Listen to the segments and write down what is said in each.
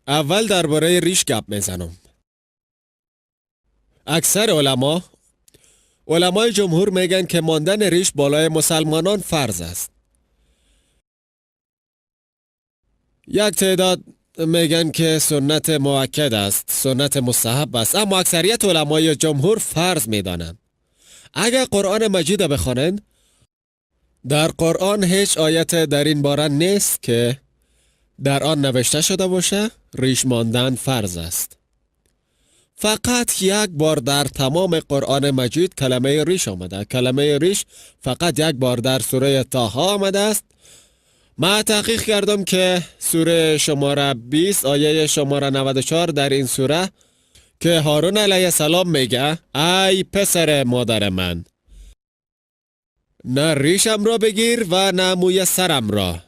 اول درباره ریش گپ میزنم. اکثر علمای جمهور میگن که ماندن ریش بالای مسلمانان فرض است. یک تعداد میگن که سنت مؤکد است، سنت مستحب است، اما اکثریت علمای جمهور فرض میدانند. اگر قرآن مجید بخوانند، در قرآن هیچ آیت در این باره نیست که در آن نوشته شده باشه ریش ماندن فرض است. فقط یک بار در تمام قرآن مجید کلمه ریش آمده. کلمه ریش فقط یک بار در سوره طه آمده است. من تحقیق کردم که سوره شماره 20 آیه شماره 94 در این سوره که هارون علیه السلام میگه ای پسر مادر من، نه ریشم را بگیر و نه موی سرم را.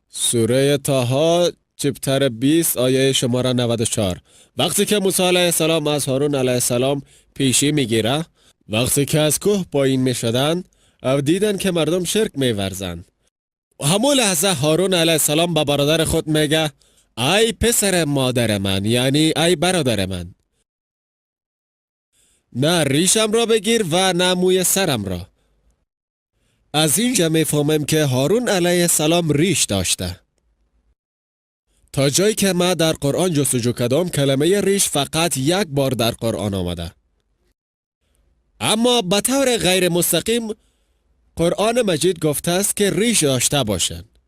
سوره طه chapter 20 آیه شماره 94. وقتی که موسی علیه السلام از هارون علیه السلام پیشی میگیره، وقتی که از کوه پایین میشدن او دیدن که مردم شرک میورزند، همون لحظه هارون علیه السلام به برادر خود میگه ای پسر مادر من، یعنی ای برادر من، نه ریشم را بگیر و نه موی سرم را. از اینجا میفهمیم که هارون علیه السلام ریش داشته. تا جایی که ما در قرآن جستجو کردم کلمه ریش فقط یک بار در قرآن آمده، اما به طور غیر مستقیم قرآن مجید گفته است که ریش داشته باشند.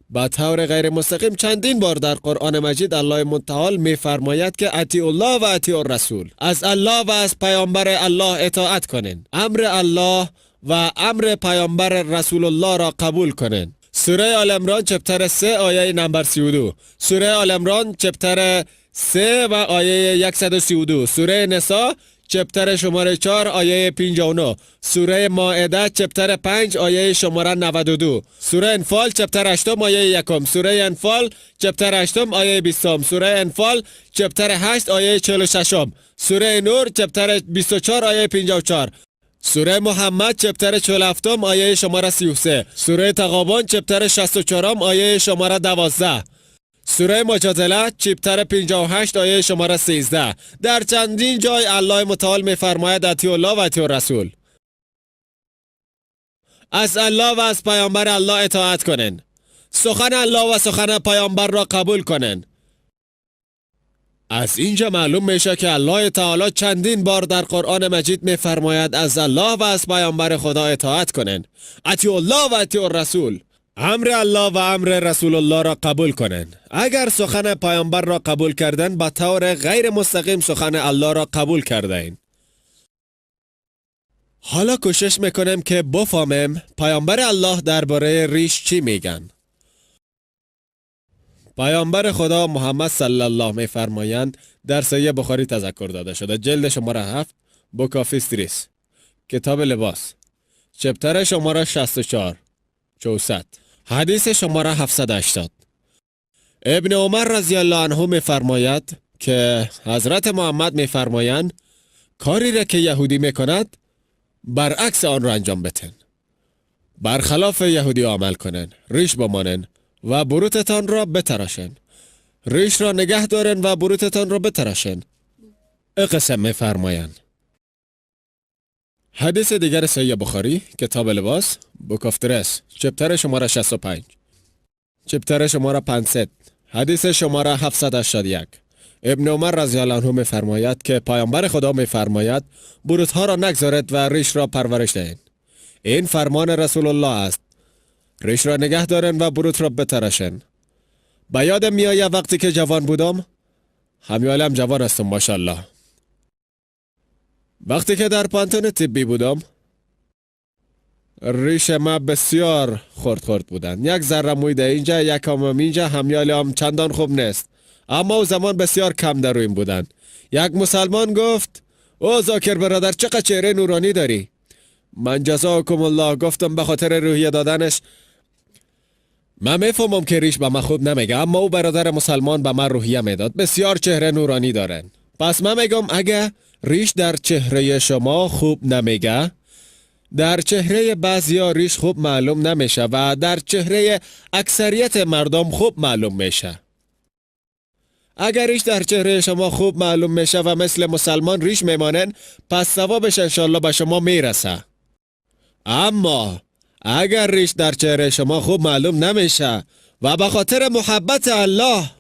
به طور غیر مستقیم چندین بار در قرآن مجید الله متعال میفرماید که اطیع الله و اطیع الرسول، از الله و از پیامبر الله اطاعت کنین، امر الله و امر پیامبر رسول الله را قبول کنین. سوره آل عمران chapter 3 آیه نمبر 32، سوره آل عمران chapter 3 و آیه 132، سوره نساء chapter شماره 4 آیه 59، سوره مائده chapter 5 آیه شماره 92، سوره انفال chapter 8 آیه 1، سوره انفال chapter 8 آیه 20، سوره انفال chapter 8 آیه 46، سوره نور chapter 24 آیه 54، سوره محمد chapter 47 آیه شماره 33، سوره تغابن chapter 64 آیه شماره 12، سوره مجادله chapter 58 آیه شماره 13. در چندین جای الله متعال میفرماید اطیع الله و اطیع الرسول، از الله و از پیامبر الله اطاعت کنین، سخن الله و سخن پیامبر را قبول کنین. از اینجا معلوم میشه که الله تعالی چندین بار در قرآن مجید میفرماید از الله و از پیامبر خدا اطاعت کنین، اطیع الله و اطیع الرسول، امر الله و امر رسول الله را قبول کنن. اگر سخن پیامبر را قبول کردن به طور غیر مستقیم سخن الله را قبول کردین. حالا کوشش میکنیم که بفهمیم پیامبر الله درباره ریش چی میگن. پیامبر خدا محمد صلی الله میفرمایند، در صحیح بخاری تذکر داده شده، جلد شماره 7، Book of Dress، کتاب لباس، chapter شماره 64 چوست، حدیث شماره 780. ابن عمر رضی الله عنه میفرماید که حضرت محمد میفرمایند کاری را که یهودی میکند برعکس آن را انجام بتن، برخلاف یهودی عمل کنن، ریش بمانن و بروتتان را بتراشن، ریش را نگه دارن و بروتتان را بتراشن. اقسم میفرمایند. حدیث دیگر صحیح بخاری، کتاب لباس، Book of Dress، chapter شماره 65، chapter شماره 500، حدیث شماره 781. ابن عمر رضی الله عنه میفرماید که پیامبر خدا میفرماید بروتها را نگذارد و ریش را پرورش دهید. این فرمان رسول الله است. ریش را نگه دارن و بروت را بتراشن. به یادم میآید وقتی که جوان بودم، همیالم جوان هستم ماشاءالله، وقتی که در پوهنتون طبی بودم ریش ما بسیار خرد خرد بودن، یک ذره موی در اینجا، یک هم اینجا، همیال هم چندان خوب نیست، اما او زمان بسیار کم در رویم بودن. یک مسلمان گفت او ذاکر برادر چقدر چهره نورانی داری. من جزاکم الله گفتم به خاطر روحیه دادنش. من میفهمم که ریش به من خوب نمیگه، اما او برادر مسلمان به من روحیه میداد، بسیار چهره نورانی دارن. پس من میگم اگه ریش در چهره شما خوب نمیگه، در چهره بعضیا ریش خوب معلوم نمیشه و در چهره اکثریت مردم خوب معلوم میشه. اگر ریش در چهره شما خوب معلوم میشه و مثل مسلمان ریش میمانن، پس ثوابش انشالله به شما میرسه. اما اگر ریش در چهره شما خوب معلوم نمیشه و به خاطر محبت الله،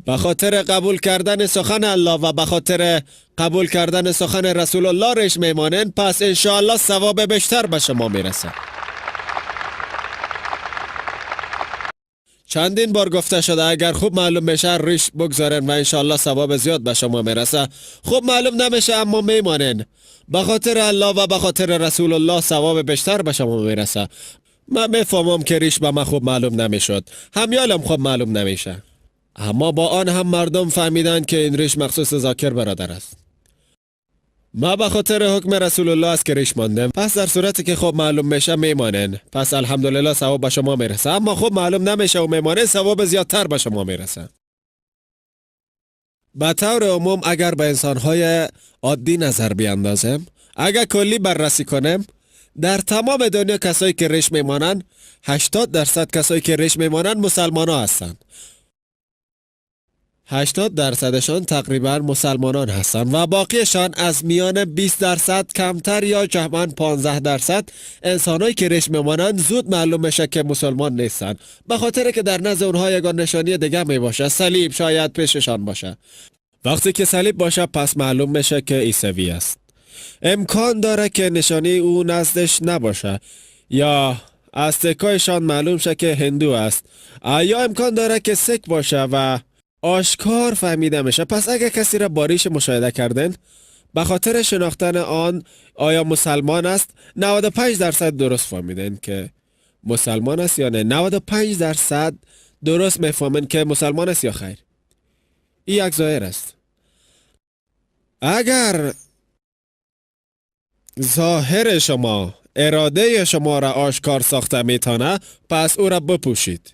به خاطر قبول کردن سخن الله و به خاطر قبول کردن سخن رسول الله ریش میمانن، پس انشاءالله ثواب بیشتر به شما میرسه. چندین بار گفته شده اگر خوب معلوم میشه ریش بگذارن و انشاءالله ثواب زیاد به شما میرسه. خوب معلوم نمیشه اما میمانن، به خاطر الله و به خاطر رسول الله ثواب بیشتر به شما میرسه. من میفهمم که ریش به من خوب معلوم نمیشد، همیالم خوب معلوم نمیشه، اما با آن هم مردم فهمیدند که این ریش مخصوص ذاکر برادر است. ما به خاطر حکم رسول الله است که ریش ماندم. پس در صورتی که خوب معلوم میشه میمانن، پس الحمدلله ثواب به شما میرسه. اما خوب معلوم نمیشه و میمانه، ثواب زیادتر به شما میرسه. به طور عموم اگر به انسانهای عادی نظر بیاندازیم، اگر کلی بررسی کنیم، در تمام دنیا کسایی که ریش میمانند، 80% کسایی که ریش میمانند مسلمان ها هستند. 80%شان تقریبا مسلمانان هستند و باقیشان از میان 20% کمتر یا جمعاً 15% انسانهایی که ریش میمانند زود معلوم میشه که مسلمان نیستند، به خاطر که در نزد اونها یگان نشانی دیگه میباشه. صلیب شاید پیششان باشه. وقتی که صلیب باشه پس معلوم میشه که عیسوی است. امکان داره که نشانی او نزدش نباشه یا از تکایشان معلوم شه که هندو است، یا امکان داره که سک باشه و آشکار فهمیده میشه. پس اگر کسی را با ریش مشاهده کردن، به خاطر شناختن آن آیا مسلمان است، 95% درست فهمیدن که مسلمان است یا نه. 95% درست میفهمن که مسلمان است یا خیر. این یک ظاهر است. اگر ظاهر شما اراده شما را آشکار ساخته میتانه، پس او را بپوشید.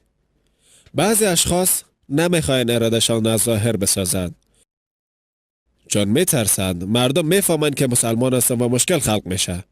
بعضی اشخاص نمیخواین ارادهشان از ظاهر بسازند، چون میترسند مردم میفهمند که مسلمان هستند و مشکل خلق میشه.